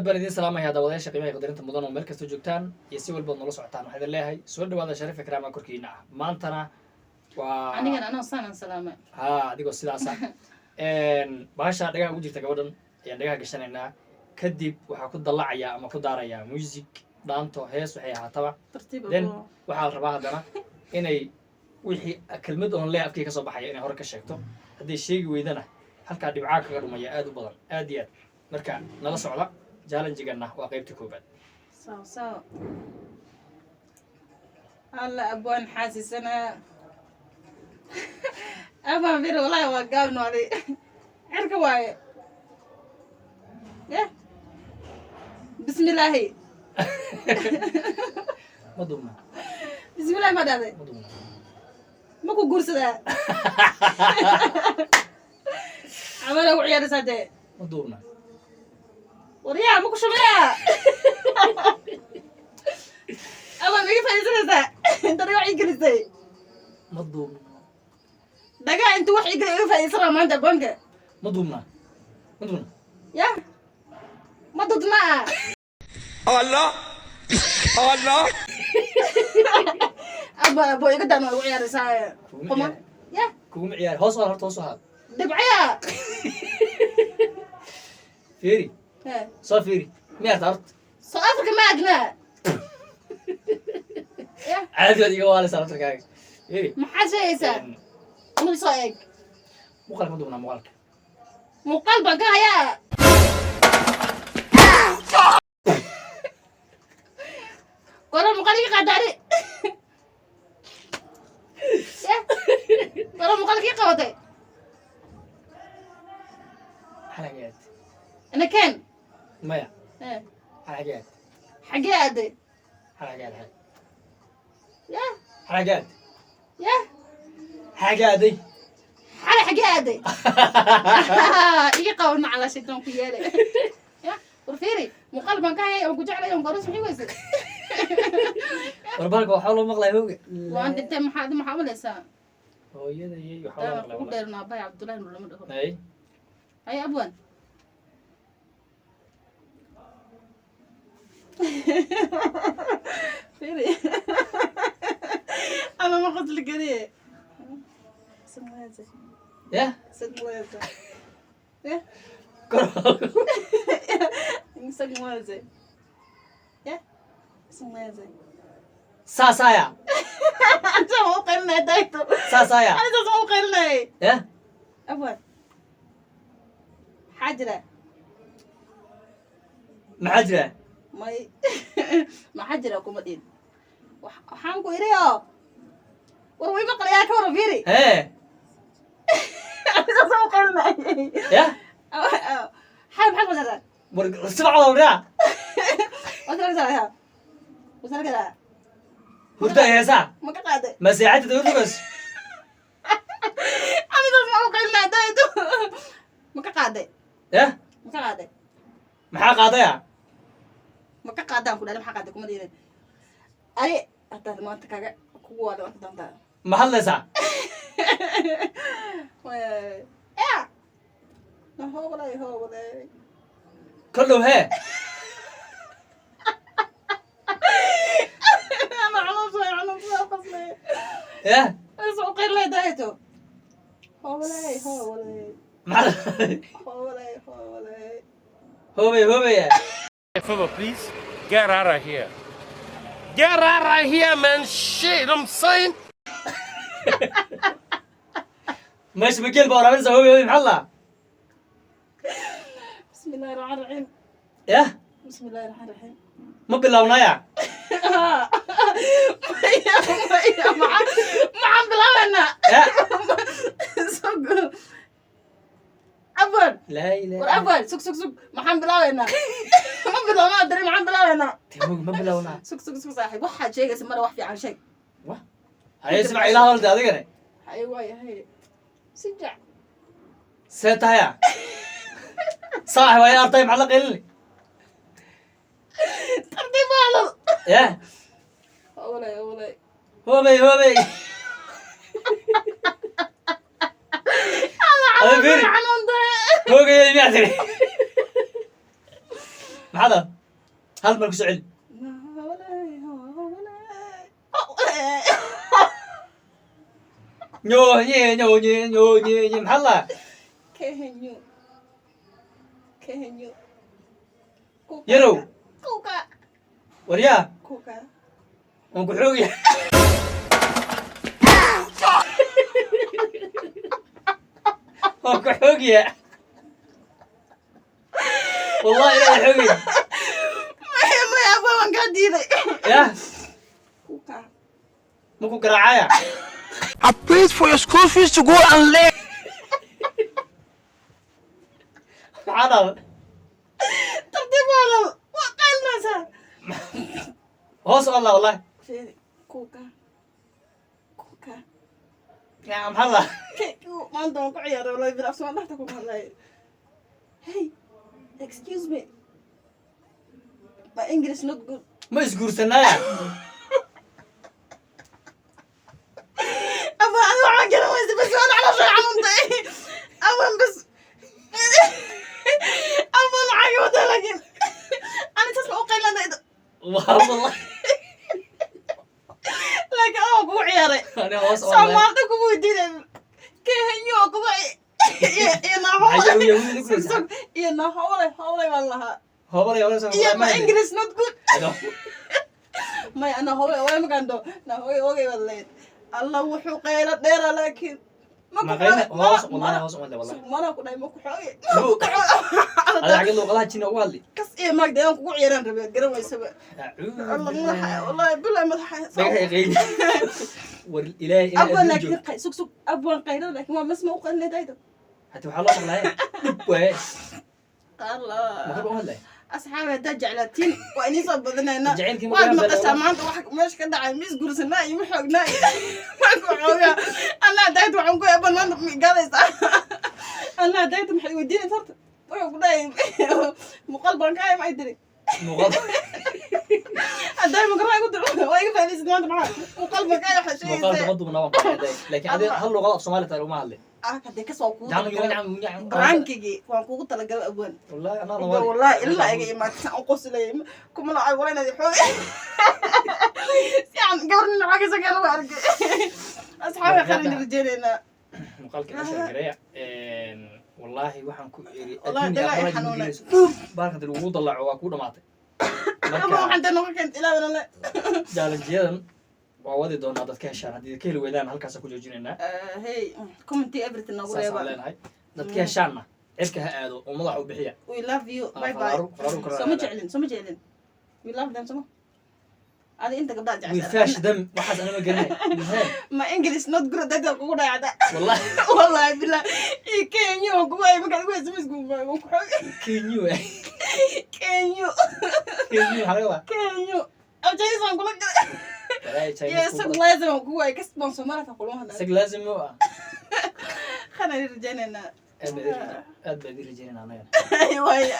Baan idiin salaamaya daawadayaasha qiimaha iyo qadarinta mudan oo meel kasta joogtaan iyo si walbaad noola socotaan. Waxaa idin leeyahay soo dhawaada, sharaf ikraama korkiina ah. Maantana waa Anigana anoo saanan salaamay. Haa, adigoo sidaasa bahasha dhagaha ugu jirta gabadhan ayaan dhagaha gashanaynaa. Kadib waxaa ku dallacaya ama ku daaraya music, dhaanto, hees, waxay ahaataba. Tartiib. Then abo. Waxaa la rabaa haddana inay wixii kelmad oon leh afkii ka soo baxaya inay hore ka sheegto. Hadday sheegi weydana, halkaa dhibcaa kaga dhumaya aad u badan, aad iyo aad. Marka nala socda, challenge-gana waa qaybta koobaad. Sawa sawa. Alla, abwaan xaasisanaa, abwaan bir. Wallahi waa gaabnooday, cirka waaye. Yeh, bismillaahi. Ma duubna. Bismillahi ma dhahday? Ma duubna. Ma ku guursadaa? Camala ugu ciyaaraysaa dee. Ma duubna. Waryaa, ma ku shubayaa? Abwaan, ma iga faa'iidaysanaysaa inta dhaga wax ii gelisay? Ma duubna. Dhagaa inta wax ii geli iga faa'iidaysanaa maanta abwaanka. Ma duubna, ma duubna. Yah, ma dudnaa? Allah! Allah! Aba, abo, iga daan, waa ugu ciyaaraysaa. Kuguma Quma. ciyaar. Yah. Kuguma ciyaari. Hoos u horta, hoos u haad. Dhibcaya. Fiiri. He. Soo fiiri, miyaarta horta? South Africa ma agnaa? Yah. Caadi baad iga waalaysaa laftarkaaga. Fiiri. Maxaad sheegaysaa? Mul soo eeg. Muuqaalka ma duubnaa, muuqaalka? Muuqaal baan ka hayaa. Kora muuqaal iga qaadaari. Yah, kora muuqaal kii qabatay. Xalagaad. Ina keen. Maya. He. Xalagaad. Xaggee aaday? Xalagaad. Yah. Xalagaad. Yah. Xagaaday. Xalay xaggee aaday? Iga qaban macala shaytaan ku yeelay. Ya, war fiiri, muuqaal baan ka hayay oon ku jeclay oon garoos maxay weysay. War balka waxaa loo maqlaya hooga. Waan dhintay. Maxaa umalaysaa? Hooyada iyo waxaa loo Daa maqlaya. Kugu dheerno aabbahay Cabdullahi nur lama dhaho. Ay. Hay, abwan, fiiri, ama ma qosli kariye. Yah. Ya. Kor. Ya. Saasaya. Anta ma u qaylinaya dayto? Saasaya. Ani saas ma u qaylinayay. Yah. Abwan, maxaa jira? Maxaa jira? May, maxaa jira kuma dhihin. Waxaan ku idhi oo war way maqlayaa, ka waran? Fiiri. Hee. Saas ma u qaylinayay. Yah. Xal maxaad wasaraa? War sibacda waryaa. Wasarkasaa wasarkadaa. Hurda ay heesaa. Ma ka qaaday? Ma seexatid hurdugas? Ani saas ma u qaylinaya dayto. Ma ka qaaday? Yah. Ma ka qaaday? Maxaa qaadaya? Ma ka qaadaan ku dhahay. Maxaa qaaday kuma dhihin. Ani haddaad maanta kaga kugu waada marka doontaa. Ma hadlaysaa? Ya, howlay howlay. Kol dhow hee. Ana xanuunsan, xanuunsan, qaslay. Yah. Is u qaylay dayto. Howlay howlay. Maxaa? Howlay howlay. Hoobay hoobaya. Favor, please. Get out of here. Get out of here, man. Shit, I'm saying. Meesha ma geel baa waraabinaysaa? Hoobay hoobay, maxaa laa? Bismi illahi raxmaan raxiim. Yah. Bismi illahi raxmaan raxiim. Ma bilownaya? Maya, maya, maxaan bilaabaynaa? Yah. Sug, abwan. Laa ilaaha. War abwan, sug, sug, sug. Maxaan bilaabaynaa? Ma bilownaa dari? Maxaan bilaabaynaa? Timog ma bilownaa? Sug, sug, sug, saaxiib. Waxaad sheegaysa mara, wax fiican sheeg. Wa haye, sibac ilaa hadalta adigane. Hay, waayahay, si jac. See tahaya, saaxib? Ay artay, maxaad la qaylini? Tartiib baalal. Yah. Howlay howlay. Hoobay hoobay. Ada fiiri. Xanuuntahay. Hoogaya miyaa tiri? Maxaa daa? Hal mar ku soo celi. Hawlay, hawlay, hawlay. Nyo nye nyo nye nyo nye nye, maxaa laa? Kehenyu. Kehenyu. Kuka. Yarow. Kuka. Waryaa. Kuka. Waan ku xoogaya, waan ku xoogaya, wallahi inaan xoogaya. Maya, maya, abaa, waan kaa diiday. Yah. Kuka. Ma ku garaacaya? I paid for your school fees to go and learn. Maxaa dhahda? Tartiib walaal. Waa qaylinaysaa. Hoos u hadlaa wallahi. Fiiri. Kuka. Kuka. Ya, maxaa laa? Maanta waan ku ciyaaray wallahi bil af Soomaali dhexda kuma hadlay. Hey, excuse me. My English not good. Ma isguursanaya? Aba, adiga waxaan garan weyse bas waan caloosha xanuuntay. Aban bas. Aban lacag wada laakiin. Ani taas ma u qaylanay. Waa wallahi. Laakiin aan kugu ciyaaray. Ani hoos u hadlaya. Soomaalida kugu weydiinay. Kehenyo kugu iyo Maxay naahowle. yahuudi ku Sug, iyo naahowle, howle baan lahaa. Hobalay hobalay soo. Iyo my English not good. Maya, ana howle way makaan do. Na hooy ogay baad leeyahay. Alla wuxuu qaylo dheera laakiin. Ma ku Ma qaylo xoogay. hoos wallahi, hoos u hadlay wallahi. Sug, mana ku dhahay ma ku xoogay. Ada xagga luuqadaha jina ugu hadli. Kas iyo maagda inaan kugu ciyaaraan rabay garan waysaba. Alla madaxa, wallahi billahi madaxa. Dhagaxa qayli. War ilaahay inaa Abwan adduun laakiin joog. Sug, sug, abwan qaylada laakiin waa mas ma u qaylinayd ayda. Hati waxaa loo maqlaaya dhib waaye. Allah. Ma kor u hadlay? Asxaabi, haddaad jeclaatiin waa inii soo badinaynaa. Jacaylkii ma Waad garan maqashaa baa. Maanta wax meesha ka dhacay mis gursanaa iyo ma xoognaa iyo waan ku xoogaa. Anaa dayta waxaan ku eeban maanta ma igaadaysaa. Anaa dayta maxay weydiinaysa horta? Wuxuu ku dhahay muuqaal baan ka haya, maxay tiri? Muuqaal. Hadday makaraa igu diro waa iga faa'iidaysid maanta, maxaa muuqaal baan ka haya waxaa Muuqaalka sheegaysaa. ma duubna waan ku hadlay. Laakiin adiga hal luuqad af Soomaali taa uma hadlay. Ah, hadee kasoo kugu Jacam talagalay. jacam jacam. Brankigii waan kugu talagalay, abwaan. Wallahi anaa Inta nawaali. Wallahi ilaa iga imaatay saan u qoslay kuma lacag wala inaad xoogay si aan gabar nin lacagaysa kala ma arkay. Asxaabi, qalin rajaynaynaa. Muuqaalka ila sheegareeya. Wallahi waxaan ku iri Wallahi adduun iyo dagaal aakhira xanuunay. gelinayso. Dhub baalkan dee lagugu dallaaco waa kuu dhamaatay. Ama Marka waxaan dee noqon keenta ilaawina le. Challengeyadan waa wadi doonaa dad ka heshaan. Haddii ka heli weydaan, halkaasaan ku joojinaynaa. Hey, commenty everything noogu Saasaan reeba. leenahay. Dad ka heshaanna cirka ha aado oo madaxa u bixiya. We love you. Ah, Bye bye. Faraaru kala Soo ma aadaan. jeclin, soo ma jeclin. We love them, soo ma adi inta gabdhaha We jecesha. fash them, waxaas anama gelinay. My English not good dadka kugu dhacda. Wallahi. Wallahi billah iyo Kenya waan kugu ay markaad ugu haysa misku waan ku xoogay. Kenyu. Kenya. Kenyu waxaa laga wadaa. Kenya abjayis waan kula galay. Walaahi iyo Chinese sag ku badan. laazim waan kugu ay kasbaan Soomaalida kulama hadlaa. Sag laazim oo ah. Khana rajaynaynaa. Aad baa idin rajaynayna anagana. Waay.